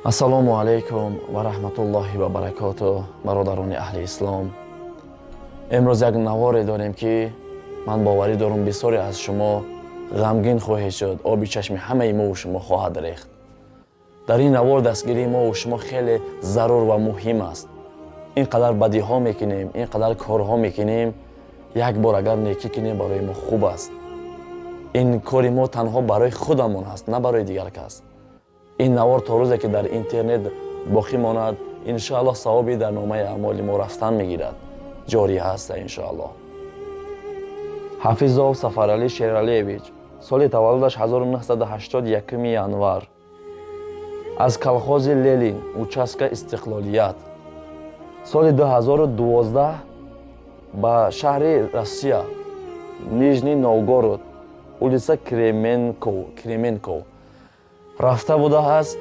Ассалому алайкум ва раҳматуллоҳи ва баракотуҳ, бародарони аҳли ислом. Имрӯз як наворе дорем, ки ман боварӣ дорам, бисёре аз шумо ғамгин хоҳед шуд, оби чашми ҳамаи мову шумо хоҳад рехт. Дар ин навор дастгирии мову шумо хеле зарур ва муҳим аст. Ин қадар бадиҳо мекунем, ин қадар корҳо мекунем, як бор агар некӣ кунем, барои мо хуб аст. Ин кори мо танҳо барои худамон ҳаст, на барои дигар кас. Ин навор то рӯзе ки дар интернет боқӣ монад, иншоаллоҳ савоби дар номаи аъмоли мо рафтан мегирад, ҷорӣ ҳаста иншоаллоҳ. Ҳафизов Сафаралӣ Шералиевич, соли таваллудаш 1981 январ, аз колхози Ленин, участка Истиқлолият. Соли 2012 ба шаҳри Россия, Нижний Новгород, улица Кременков рафта будааст.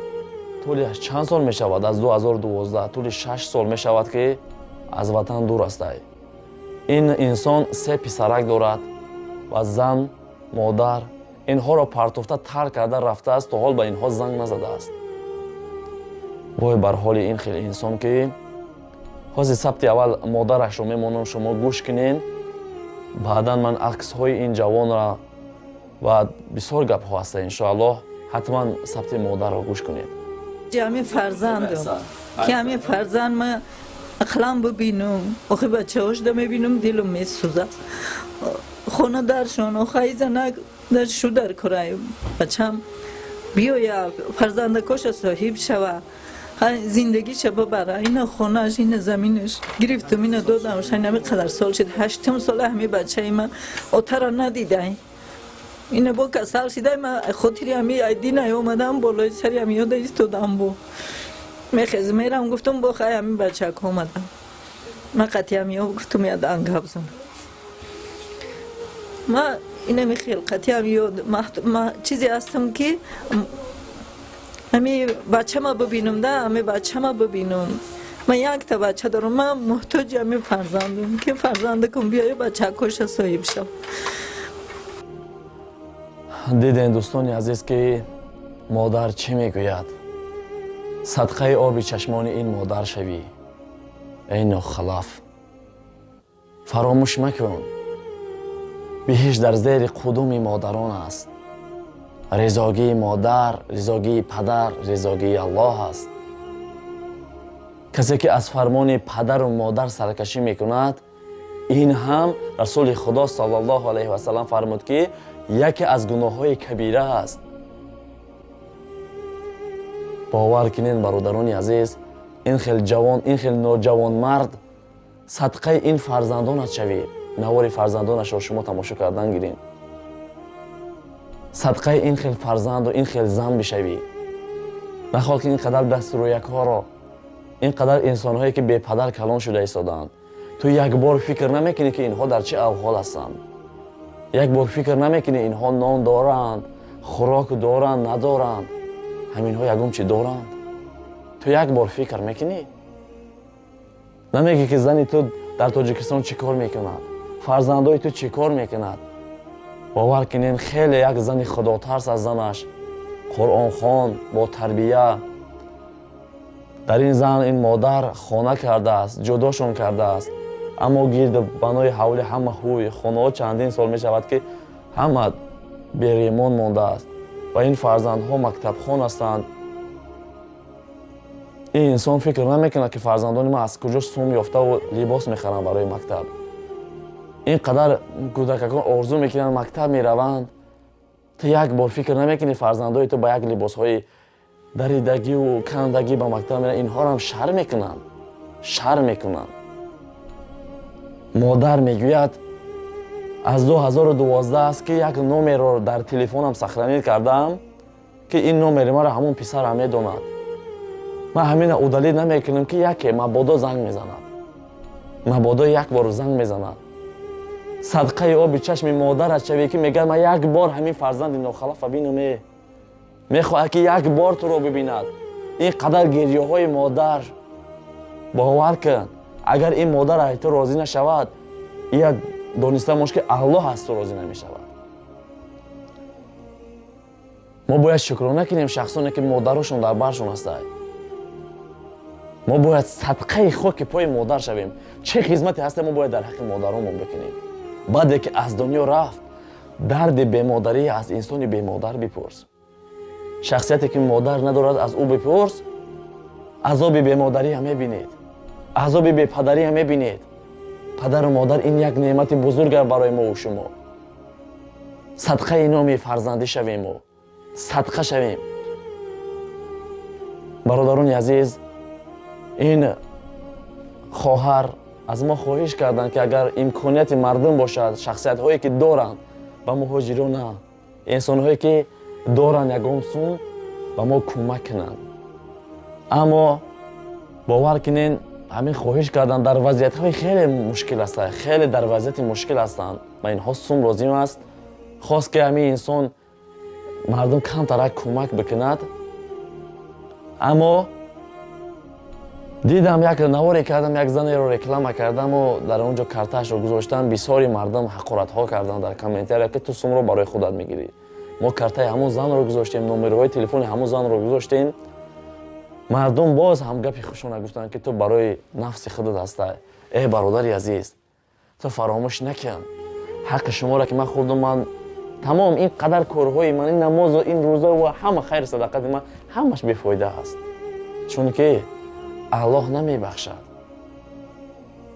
Тӯли чанд сол мешавад, аз 2012 тӯли 6 сол мешавад, ки аз ватан дур астай. Ин инсон се писарак дорад ва зан, модар инҳоро партофта, тарк карда рафтааст. То ҳол ба инҳо занг назадааст. Вой бар ҳоли ин хел инсон, ки ҳозир сабти аввал модарашро мемонам, шумо гӯш кунен. Баъдан ман аксҳои ин ҷавонра ва бисёр гапҳо ҳаста, иншоаллоҳ. Ҳатман сабти модарро гӯш кунед. Ҳамин фарзандам, ки ҳамин фарзанд ма ақлан бибинум. Охи, бачаҳошда мебинум, дилум месӯзад. Хона даршон, охаи занак дар шу дар курай, бачам биёя, фарзандакоша соҳиб шава, зиндагиша бибара. Ина хонааш, ина заминаш гирифтум, ина додам. Ҳами қадар сол шид, ҳаштум сола ҳами бачаи ма отара надидай. Ина бо касал шидай, ма хотири ҳами айдинай омадам, болои сари ҳами ёда истодам, бо мехез мерам, гуфтум, бо хай ҳами бачак омадам, ма қати ҳамиё гуфтум, ядан гап занам. Ма инами хел қати ҳамиё ма чизе ҳастам, ки ҳами бачама бибинум да, ҳами бачама бибинум. Ман якта бача дорам, ман муҳтоҷи ҳами фарзандам, ки фарзандакум биёя, бачакоша соҳиб шав. Диден, дӯстони азиз, ки модар чӣ мегӯяд? Садқаи оби чашмони ин модар шавӣ, эй нохалаф. Фаромӯш макун, биҳишт дар зери қудуми модарон аст. Ризогии модар, ризогии падар ризогии Аллоҳ аст. Касе ки аз фармони падару модар саркашӣ мекунад, ин ҳам Расули Худо саллаллоҳу алайҳи васалам фармуд, ки яке аз гуноҳҳои кабира аст. Бовар кунед, бародарони азиз, ин хел ҷавон, ин хел ноҷавонмард, садқаи ин фарзандонат шавӣ. Навори фарзандонашро шумо тамошо кардан гиред. Садқаи ин хел фарзанду ин хел зан бишавӣ. Нахоҳ ки ин қадар дастрӯякҳоро, ин қадар инсонҳое ки бепадар калон шуда истодаанд, ту як бор фикр намекунӣ, ки инҳо дар чӣ авҳол ҳастанд. Як бор фикр намекунӣ, инҳо нон доранд, хӯрок доранд, надоранд, ҳаминҳо ягон чӣ доранд. Ту як бор фикр мекунӣ? Намегӣ, ки зани ту дар Тоҷикистон чӣ кор мекунад, фарзандои ту чӣ кор мекунад? Бовар кунед, хеле як зани худотарс аз занаш, қуръонхон, бо тарбия. Дар ин зан, ин модар хона кардааст, ҷудошон кардааст, аммо гирду банои ҳавли ҳама ҳуй, хонаҳо чандин сол мешавад, ки ҳама беремон мондааст ва ин фарзандҳо мактабхон ҳастанд. Ин инсон фикр намекунад, ки фарзандони ман аз куҷо сум ёфтаву либос мехаранд барои мактаб. Ин қадар кӯдакакон орзу мекунанд, мактаб мераванд. Ту як бор фикр намекунӣ, фарзандои ту ба як либосҳои даридагиву кандагӣ ба мактаб мераванд. Инҳоро шар мекунанд, шар мекунанд. Модар мегӯяд, аз 2012 аст, ки як номерро дар телефонам сохранить кардаам, ки ин номери маро ҳамон писарам медонад. Ман ҳамина удалить намекунам, ки яке мабодо занг мезанад, мабодо як бор занг мезанад. Садқаи оби чашми модарат шавӣ, ки мегӯяд, ман як бор ҳамин фарзанди нохалафа бинаме, мехоҳад, ки як бор туро бибинад. Ин қадар гирёҳои модар, бовар кун, агар ин модар аз ту розӣ нашавад, ия дониста бош, ки Аллоҳ аз ту розӣ намешавад. Мо бояд шукрона кунем шахсоне ки модарошон дар баршон ҳастанд. Мо бояд садқаи хоки пои модар шавем. Чӣ хизмате ҳаста мо бояд дар ҳаққи модаронмон бикунем. Баъде ки аз дунё рафт, дарди бемодарӣ аз инсони бемодар бипурс. Шахсияте ки модар надорад, аз ӯ бипурс, азоби бемодариам мебинед, азоби бепадариам мебинед. Падару модар ин як неъмати бузург барои мо шумо. Садқаи номи фарзандӣ шавем, мо садқа шавем. Бародарони азиз, ин хоҳар аз мо хоҳиш карданд, ки агар имконияти мардум бошад, шахсиятҳое ки доранд, ба муҳоҷирона, инсонҳое ки доранд ягон сум, ба мо кӯмак кунанд. Аммо бовар кунед, ҳамин хоҳиш кардан дар вазъиятҳои хеле мушкил ҳастанд, хеле дар вазъияти мушкил ҳастанд ва инҳо сум лозим аст. Хост ки ҳамин инсон мардум камтарак кӯмак бикунад. Аммо дидам, як наворе кардам, як занеро реклама кардаму дар он ҷо картаашро гузоштам. Бисёри мардум ҳақоратҳо карданд дар комментария, ки ту сумро барои худат мегирӣ. Мо картаи ҳамон занро гузоштем, номерҳои телефони ҳамон занро гузоштем. Мардум боз ҳам гапи хушона гуфтанд, ки ту барои нафси худат ҳастай. Э бародари азиз, ту фаромӯш накун, ҳаққи шуморо ки ман хӯрдум, ман тамом ин қадар корҳои ман, ин намозу ин рӯза ва ҳама хайру садақати ман ҳамаш бефоида аст, чунки Аллоҳ намебахшад.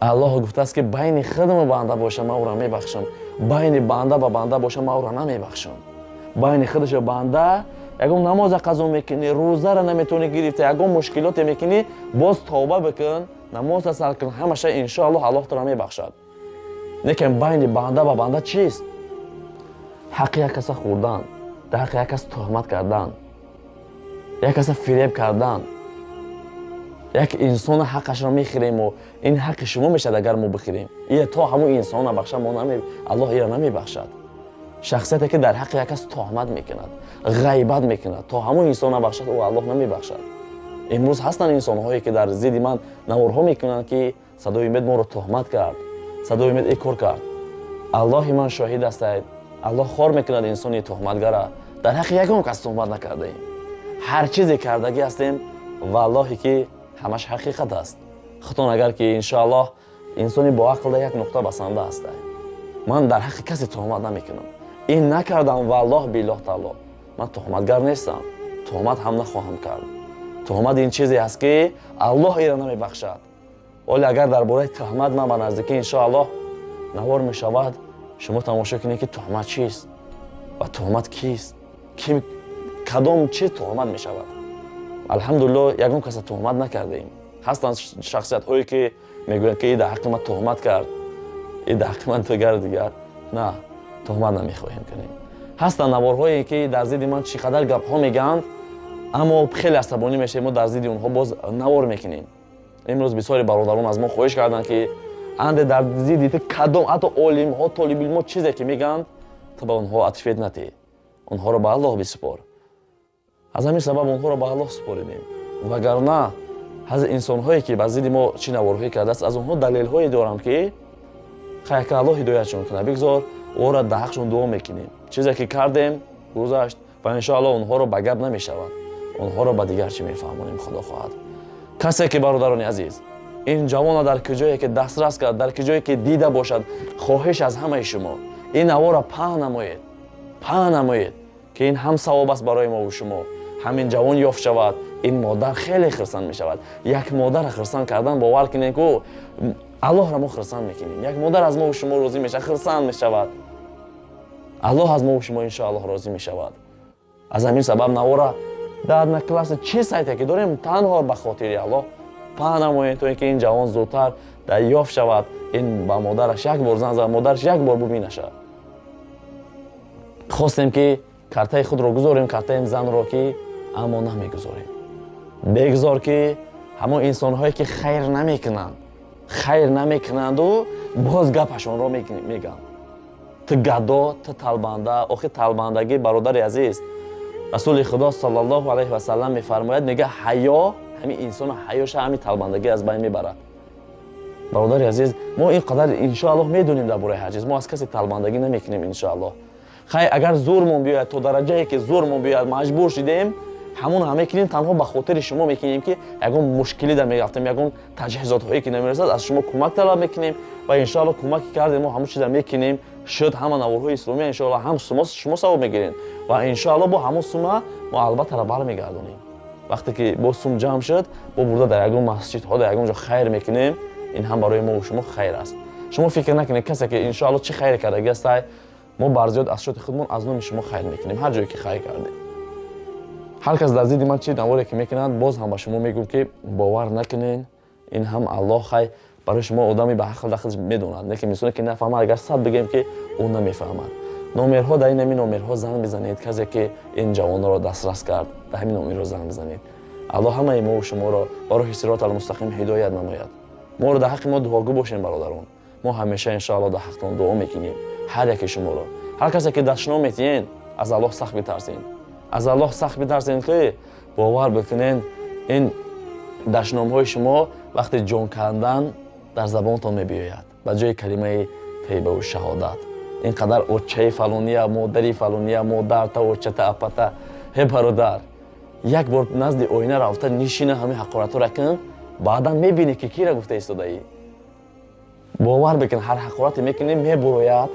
Аллоҳ гуфтааст, ки байни худам банда боша, ман ӯро мебахшам, байни банда ба банда боша, ман ӯро намебахшам. Байни худаш банда ягон намоза қазо мекунӣ, рӯзаро наметавонӣ гирифта, ягон мушкилоте мекунӣ, боз тавба бикун, намоза сар кун, ҳамаша иншоаллоҳ Аллоҳ туро мебахшад. Лекин байни банда ба банда чист? Ҳаққи як каса хӯрдан, дар ҳаққи як кас туҳмат кардан, як каса фиреб кардан, як инсона ҳаққашро мехӯрему ин ҳаққи шумо мешавад агар мо бихӯрем. Ия то ҳамон инсона бахша, мо Аллоҳ ира намебахшад. Шахсияте ки дар ҳаққи як кас туҳмат мекунад, ғайбат мекунад, то ҳамон инсон набахшад, ӯ Аллоҳ намебахшад. Имрӯз ҳастанд инсонҳое ки дар зидди ман наворҳо мекунанд, ки Садои Умед моро туҳмат кард, Садои Умед ин кор кард. Аллоҳи ман шоҳид аст, Аллоҳ хор мекунад инсони туҳматгара. Дар ҳаққи ягон кас туҳмат накардаем, ҳар чизе кардагӣ ҳастем, валлоҳе ки ҳамаш ҳақиқат аст. Худтон агар ки иншоаллоҳ инсони бо ақл як нуқта басанда аст, ман дар ҳаққи касе туҳмат намекунам. Ин накардам, валлоҳ биллоҳ таоло, ман туҳматгар нестам, туҳмат ҳам нахоҳам кард. Туҳмат ин чизе аст ки Аллоҳ ира намебахшад. Оле агар дар бораи туҳмат ман ба наздикӣ иншоаллоҳ навор мешавад, шумо тамошо кунед, ки туҳмат чист ва туҳмат кист, ки кадом чиз туҳмат мешавад. Алҳамдулиллоҳ, ягон каса туҳмат накардаем. Ҳастанд шахсиятҳое ки мегӯянд, ки и дар ҳаққи ман туҳмат кард, и дар ҳаққи ман дигар дигар. На, туҳмат намехоҳем кунем. Ҳастанд наворҳое ки дар зидди ман чӣ қадар гапҳо мегӯянд, аммо хеле асабонӣ мешавем, мо дар зидди онҳо боз навор мекунем. Имрӯз бисёри бародарон аз мо хоҳиш карданд, ки анде дар зидди ту кадом ҳатто олимҳо, толибилмҳо чизе ки мегӯянд, ту ба онҳо ответ натӣ, онҳоро ба Аллоҳ бисупор. Аз ҳамин сабаб онҳоро ба Аллоҳ супоридем. Вагарна ҳаз инсонҳое ки ба зидди мо чӣ наворҳое кардааст, аз онҳо далелҳое дорам, ки хайка Аллоҳ ҳидоятшон кунад, бигзор ӯро дар ҳақшон дуо мекунем. Чизе ки кардем гузашт ва иншоаллоҳ онҳоро ба гап намешавад, онҳоро ба дигар чӣ мефаҳмонем, худо хоҳад. Касе ки, бародарони азиз, ин ҷавона дар куҷое ки дастрас кард, дар куҷое ки дида бошад, хоҳиш аз ҳамаи шумо, ин наворро паҳн намоед, паҳн намоед, ки ин ҳам савоб аст барои мову шумо. Ҳамин ҷавон ёфт шавад, ин модар хеле хирсанд мешавад. Як модарро хирсанд кардан, бовар кунед, ку Аллоҳро мо хирсанд мекунем. Як модар аз мову шумо розӣ мешавад, хирсанд мешавад, Аллоҳ аз мову шумо иншоаллоҳ розӣ мешавад. Аз ҳамин сабаб навора дар Одноклассники, чӣ сайте ки дорем, танҳо ба хотири Аллоҳ паҳн намоем, то ин ки ин ҷавон зудтар дар ёфт шавад, ин ба модараш як бор занг зад, модараш як бор бубинаша. Хостем ки картаи худро гузорем, картаи занро ки, аммо намегузорем. Бегузор ки ҳамон инсонҳое ки хайр намекунанд, хайр намекунанду боз гапашонро мегӯянд: ту гадо, ту талбанда. Охи талбандагӣ, бародари азиз, Расули Худо саллаллоҳу алайҳи васаллам мефармояд, мега: ҳаё ҳамин инсону ҳаёша ҳамин талбандагӣ аз байн мебарад. Бародари азиз, мо ин қадар иншоаллоҳ медонем дар бораи ҳар чиз, мо аз касе талбандагӣ намекунем иншоаллоҳ. Хай, агар зурмон биёяд, то дараҷае ки зурмон биёяд, маҷбур шидем, Ҳамон ҳам мекунем, танҳо ба хотири шумо мекунем, ки ягон мушкилӣ дар мегафтем, ягон таҷҳизотҳое ки намерасад, аз шумо кӯмак талаб мекунем ва иншоалло кӯмаке кардем, мо ҳамон чиза мекунем. Шуд ҳама наворҳои исломия, иншоалло ҳам шумо савоб мегиред ва иншоалло бо ҳамон сума мо албатта бармегардонем. Вақте ки бо сум ҷамъ шуд, бо бурда дар ягон масҷидҳо, дар ягон ҷо хайр мекунем. Ин ҳам барои мо шумо хайр аст. Шумо фикр накунед, касе ки иншоалло чӣ хайр кардаги астай, мо барзиёд аз шоти худмон аз номи шумо хайр мекунем. Ҳар ҷое ки хайр кардем, ҳар кас дар зидди ман чӣ наворе ки мекунад, боз ҳам ба шумо мегӯм, ки бовар накунед. Ин ҳам Аллоҳ хай барои шумо одами ба ҳақл дахл медонад, не ки инсоне ки нафаҳмад, агар сад бигем, ки ӯ намефаҳмад. Номерҳо дар ин ҳамин номерҳо занг бизанед. Касе ки ин ҷавонро дастрас кард, дар ҳамин номерҳо занг бизанед. Аллоҳ ҳамаи мову шуморо ба роҳи сироти алмустақим ҳидоят намояд. Моро дар ҳаққи мо дуогӯ бошем, бародарон. Мо ҳамеша иншоалло дар ҳақтон дуо мекунем, ҳар яке шуморо. Ҳар касе ки дашном метиҳен, аз Аллоҳ сахт битарсен, аз Аллоҳ сахт битарсен, ки бовар бикунен, ин дашномҳои шумо вақте ҷон кандан дар забонтон мебиёяд ба ҷои калимаи тайбаву шаҳодат. Ин қадар очаи фалония, модари фалония, модарта, очата, апата. Ҳе бародар, як бор назди оина рафта нишина, ҳамин ҳақоратҳоро кун, баъдан мебинӣ, ки кира гуфта истодаӣ. Бовар бикун, ҳар ҳақорате мекунӣ, мебурояд,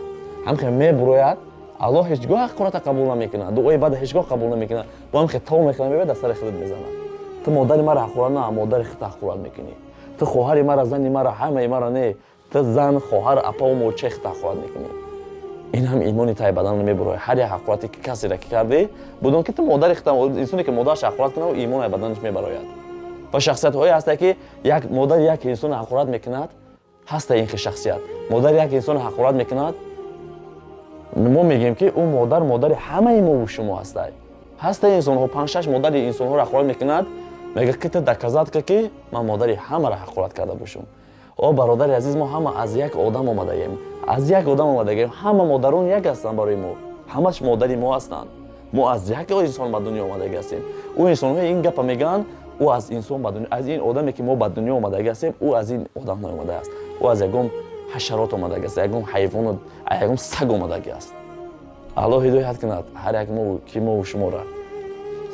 ҳамхе мебурояд. Аллоҳ ҳеҷ гоҳ ҳақората қабул намекунад, дуои бада ҳеҷ гоҳ қабул намекунад. Бо ҳамхе тов мекунад, мебиёд, дар сари худат мезанад. Ту модари мара ҳақорат на, модари худта ҳақорат мекунӣ. Ту хоҳари мара, зани мара, ҳамаи мара не, ту зан, хоҳар, апаву мочаи худта ҳақорат мекунӣ. Ин ҳам имони тай бадан мебурояд. Ҳар як ҳақорате ки касеро ки кардӣ, будон ки ту модари худта, инсоне ки модараш ҳақорат кунад, имон ай баданаш мебарояд. Ва шахсиятҳое ҳаста, ки як модари як инсоно ҳақорат мекунад. Ҳаста ин хел шахсият, модари як инсоно ҳақорат мекунад. Мо мегӯем, ки ӯ модар модари ҳамаи мову шумо ҳастай. Ҳаста инсонҳо панҷ-шаш модари инсонҳоро ҳақорат мекунад, мегӯяд, ки ту доказать ка, ки ман модари ҳамаро ҳақорат карда бошам. О бародари азиз, мо ҳама аз як одам омадаем, аз як одам омадаем. Ҳама модарон як ҳастанд барои мо, ҳамаш модари мо ҳастанд. Мо аз як инсон ба дунё омадаги ҳастем. Ӯ инсонҳои ин гапа мегӯянд, ӯ аз инсон ба дунё, аз ин одаме ки мо ба дунё омадаги ҳастем, ӯ аз ин одам наомадааст. Ӯ аз ягон ҳашарот омадаги аст, ягон ҳайвону ягон саг омадаги аст. Аллоҳ ҳидоят кунад ҳар як мо ки мову шуморо.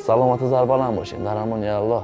Саломату зарбаланд бошем. Дар амони Аллоҳ.